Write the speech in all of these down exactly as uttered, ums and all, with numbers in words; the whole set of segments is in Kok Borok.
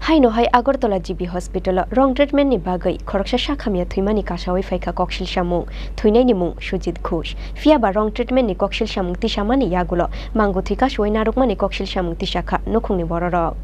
Haino hai Agartala G B hospital-o wrong treatment-ni bagwi khoroksa sakhamya thwimani kasawi phaikha koksil samung, thwinaini mung Sujit Ghosh. Phiyaba wrong treatment-ni koksil samung tisamani yagulo mangkwthwi kasuwi narwkmani koksil samung tisakha nukhungni bororok.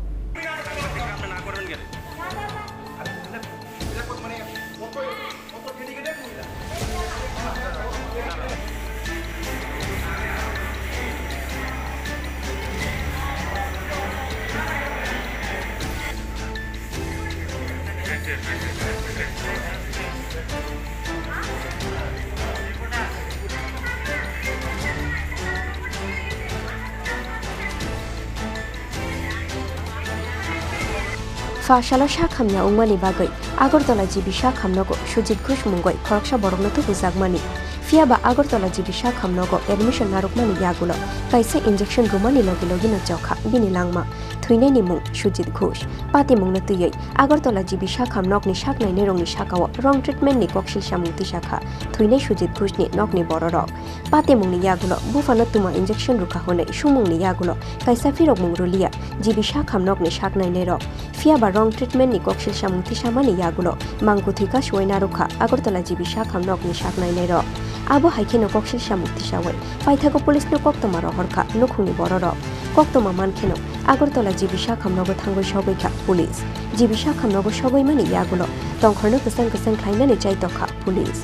Pha salo sakhamya wngmani bagwi Agartala G B sakhamnogo Sujit Ghosh mungwi khoroksa borokno tubujakmani. Phiyaba Agartala G B sakhamnogo admission narwkmani yagulo kaisa injection rwmani logi logino chokha bini langma. Thwinaini mung Sujit Ghosh. Patimungno twiwi Agartala G B sakhamnokni saknainairokni sakao wrong treatment-ni koksil samung tisakha thwinai Sujit Ghoshni nokni bororok. Patimungni yagulo buphano tuma injection rwkha hwnwi sumungni yagulo kaisa phirokmung rwliya G B sakhamnokni saknainairok. Phiyaba wrong treatment-ni koksil samung tisamani yagulo mangkwthwi kasuwi narwkha Agartala G B sakhamnokni saknainairok. Abo hai kheno koksil samung tisawi paithago police-no koktwma rohorkha nukhungni bororok. Koktwma mankheno Agartala G B sakhamnogo thangwi sogwikha police. G B sakhamnogo sogwimani yagulo tongkhorno kwchang kwchang khlainani chaitokha police.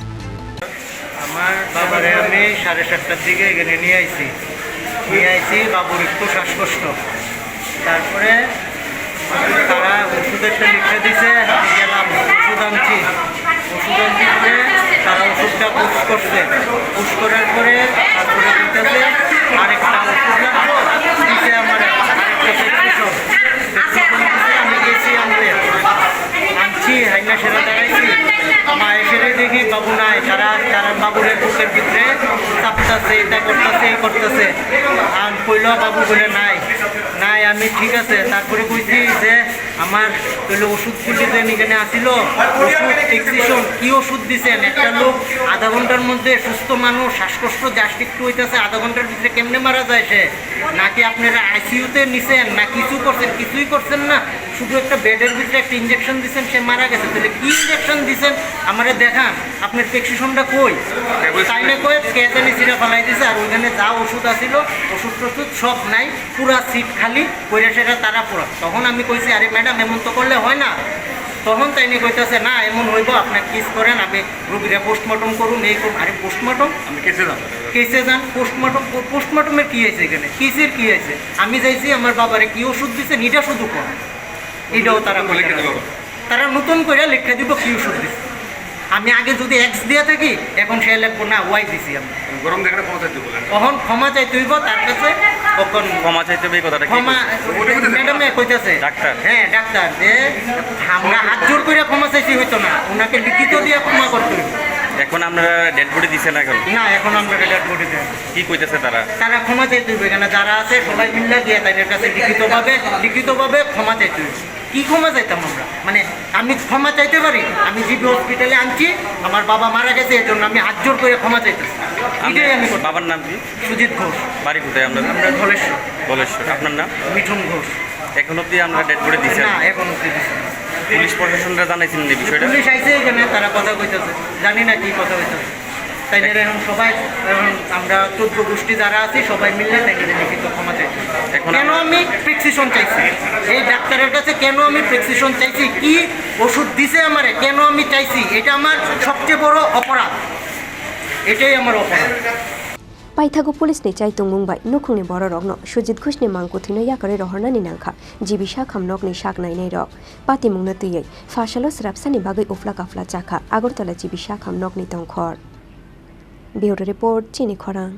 আমার বাবারে আমি সাড়ে সাতটার দিকে এখানে নিয়ে আইছি। নিয়ে আইছি, বাবুর একটু শ্বাসকষ্ট। তারপরে তারা ওষুধ একটা লিখে দিছে, আমি গেলাম, ওষুধ আনছি। ওষুধ আনছি পরে তারা ওষুধটা পুশ করছে। পুশ করার পরে তারপরে বলতেছে, "আরেকটা ওষুধ লাগবো।" দিছে আমার আরেকটা প্রেসক্রিপশন। প্রেসক্রিপশন দিছে, আমি গেছি আনতে। আনছি, হাইনা সেরা দাঁড়াইছি। মা এসে দেখি বাবু নাই, তারা, তারা বাবুরে বুকের ভিতরে চাপতাছে, এটা করতেছে, এই করতেছে। আর কইলো, "বাবু বলে নাই।" নাই, আমি ঠিক আছে। তারপরে কইছি যে আমার হইলো ওষুধগুলি যে এখানে আসিল, ওষুধ প্রেসক্রিপশন, কি ওষুধ দিছেন? একটা লোক আধা ঘন্টার মধ্যে সুস্থ মানুষ, শ্বাসকষ্ট, গ্যাস্ট্রিক হইতেছে, আধা ঘন্টার ভিতরে কেমনে মারা যায় সে? নাকি আপনারা আইসিইউতে নিছেন, না কিছু করছেন? কিছুই করছেন না, শুধু একটা বেডের ভিতরে একটা ইঞ্জেকশন দিছেন, সে মারা গেছে। তাহলে কি ইঞ্জেকশন দিছেন আমারে দেখান, আপনার প্রেসক্রিপশনটা কই? তাই না কয়ে কে জানি ছিঁড়ে ফালাই দিছে। আর ওইখানে যা ওষুধ আছিল, ওষুধ টষুধ সব নাই, পুরা সিট খালি, কইরা সেটা তারা পুরা। তখন আমি কইছি, "আরে ম্যাডাম, এমন তো করলে হয় না।" তখন তাইনি কইতাছে, "না, এমন হইব, আপনার কিস করেন, আমি রুগীরা পোস্টমর্টম করুন, এই করুন।" আরে পোস্টমর্টম? আপনি কেসে যান। কেসে যান, পোস্টমর্টম, পো-, পোস্টমর্টমের কি হয়েছে এখানে? কিসের কি হয়েছে? আমি চাইছি আমার বাবারে কি ওষুধ দিছেন, এটা শুধু কর। এটাও তারা বলে বলতে কেন পারে। বাবা? তারা নতুন করে লিখে দিব কি ওষুধ দিছে। আমি আগে যদি এক্স দিয়ে থাকি, এখন সে লিখবো না, ওয়াই দিছি আমি। গরম দেখানো ক্ষমা চাইতে বলেন। তখন ক্ষমা চাইতে হইব তার কাছে, তখন ক্ষমা চাইতে হবে, এই কথাটা কি ক্ষমা, কইছে? ম্যাডামে কইতাছে। ডাক্তার? হ্যাঁ, ডাক্তার, যে আমরা হাত জোর করে ক্ষমা চাইছি হইতো না, ওনাকে লিখিত দিয়ে ক্ষমা করতে হইব। এখন আপনারা ডেড বডি দিছেন এখন? না, এখন আমরা ডেড বডি দেন। কি কইতেছে তারা? তারা ক্ষমা চাইতে হইব, এখানে যারা আছে সবাই মিল্লা গিয়া তাদের কাছে লিখিতভাবে, লিখিতভাবে ক্ষমা চাইতে হইব। কি ক্ষমা চাইতাম আমরা? মানে, আমি ক্ষমা চাইতে পারি? আমি জিবি হসপিটালে আনছি, আমার বাবা মারা গেছে, এর জন্য আমি হাত জোর করে ক্ষমা চাইতেছি। আপনি, এটাই আমি করতে বাবার নাম কি? সুজিত ঘোষ। বাড়ি কোথায় আপনার? আমরা ধলেশ্বর। ধলেশ্বর। আপনার নাম? মিঠুন ঘোষ। এখন অবধি আমরা ডেড বডি দিছেন? না, এখন অবধি দিছি না। পুলিশ প্রশাসনরা জানাইছেন এই বিষয়টা? পুলিশ আইছে এখানে, তারা কথা কইতেছে, জানি না কি কথা কইতেছে। তাইলে এখন সবাই, এখন আমরা চোদ্দ গোষ্ঠী যারা আছি, সবাই মিলে তাইলে লিখিত ক্ষমা চাইছি। এখন কেন আমি প্রেসক্রিপশন চাইছি? এই ডাক্তারের কাছে কেন আমি প্রেসক্রিপশন চাইছি? কি ওষুধ দিছে আমারে? কেন আমি চাইছি? এটা আমার সবচেয়ে বড় অপরাধ। এটাই আমার অপরাধ। Paithago police ni chaitongmung bai nukhungni bororokno Sujit Ghoshni mangkwthwino yakarwi rohornani nangkha G B sakhamnokni sak nainairok. Patimungno twiwi phasalo swrapsani bagwi uphla kaphla chakha Agartala G B sakhamnokni tongkhor. Bureau Report, Chini Khorang.